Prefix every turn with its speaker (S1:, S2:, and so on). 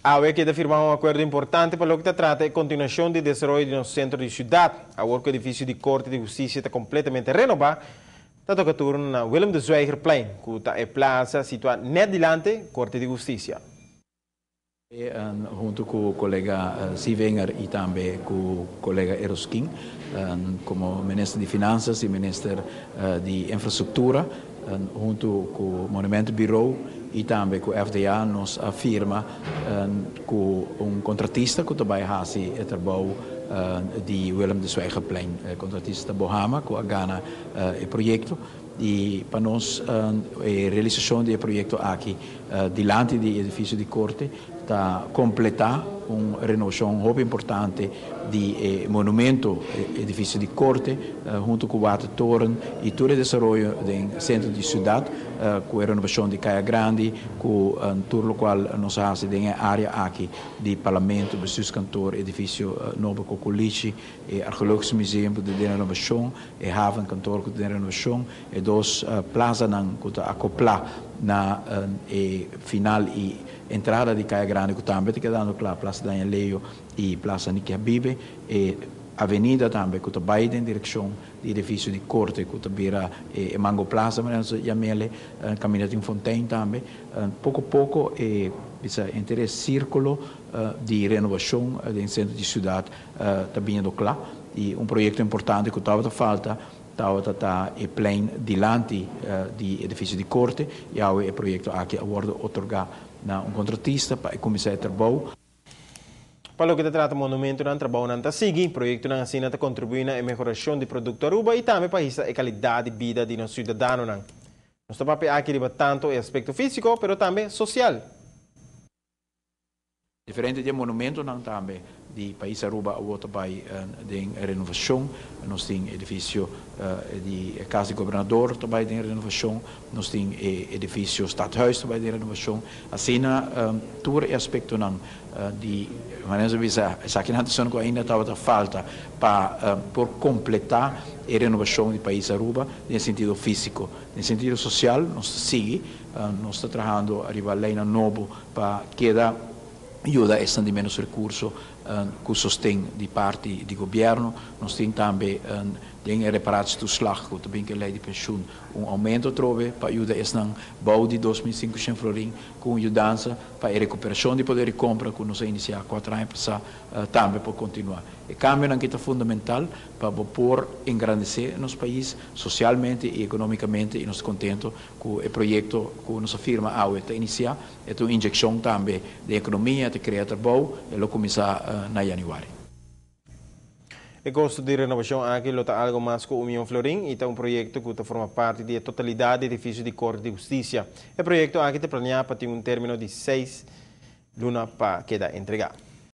S1: Awe a keda firma un akuerdo importante pa loke ta trata e kontinuashon di desaroyo di nos sentro di siudat. Awor ku edifisio di Korte di Hustisia ta kompletamente renobá, ta toka turno na Willem de Zwijgerplein, ku ta e plasa situá nèt dilante Korte di Hustisia.
S2: Huntu ku kolega Sievinger i tambe ku kolega Eroskin komo minister di Finansas i minister di Infrastruktura, Huntu ku Monumentu Bureau i tambe ku FDA nos a firma ku un kontratista ku ta bai hasi e trabou di Willem de Zwijgerplein. E kontratista ta Bohama ku a gana e proyekto i pa nos e realisashon di e proyekto aki dilanti di edifisio di korte ta kompletá un renovashon hopi importante di e monumento, e edifisio di korte, huntu ku Watertoren i tur e desaroyo den sentro di siudat, ku e renovashon di Kaya Grandi, ku tur lokual nos a hasi den e área aki di Parlamento, Bestuurskantoor, edifisio nobo Kokolichi, e Archeologisch Museum ku ta den renovashon, e Havenkantoor ku ta den renovashon, e dos plazanan ku ta akoplá na e final i entrada di Kaya Grandi ku tambe ta kedando kla, Plaza Daniel Leo i Plaza Niki Habibe, e avenida tambe ku ta bai den direkshon di edifisio di korte ku ta bira e Mango Plaza manera nos ta yam'el, kaminda tin fontein tambe. Poko poko e bisa henter e sirkulo di renovashon den sentro di siudat ta biniendo kla i un proyekto importante ku tabata falta Tabata ta e plein dilanti di edifisio di korte i awe e proyekto aki a wòrdu otorgá na un kontratista pa e kuminsá e trabou.
S1: Pa loke ta trata monumentonan, trabounan ta sigui. Proyektonan asina ta kontribuí na e mehorashon di produkto Aruba i tambe pa hisa e kalidat di bida di nos siudadanonan. Nos ta papia aki riba tanto e aspekto físiko pero tambe sosial.
S2: Diferente di e monumentonan tambe di pais Aruba awor ta bai den renovacion. Nos tin edificio di e cas di gobernador ta bai den renovacion, nos tin e edificio stadhuis ta bai den renovacion. Asina tur e aspectonan di manera nos a bisa esakinan ta esnan cu ainda tabata falta pa por completa e renovacion di pais Aruba den sentido fisico. Den sentido social nos ta sigui, nos ta trahando ariba leynan nobo Pa keda yuda esnan di menos rekurso ku sosten di parti di gobièrnu. Nos tin tambe den e reparatietoeslag ku ta bin ku e lei di penshun un oumento atrobe pa yuda esnan bou di 2500 florin ku un yudansa pa e rekuperashon di poder di kompra ku nos a inisiá kuater aña pasá tambe por kontinuá. E kambionan ki ta fundamental pa bo por engrandesé nos pais sosialmente i ekonomikamente i nos ta kontento Ku e proyekto ku nos a firma awe ta inisiá, e ta un inyekshon tambe den ekonomia, ta krea trabou, e lo kuminsá na yanüari.
S1: E kosto di renobashon aki lo ta algo mas ku un mion florin i ta un proyekto ku ta forma parti di e totalidat di edifisio di Korte di Hustisia. E proyekto aki ta planeá pa tin un término di seis luna pa keda entregá.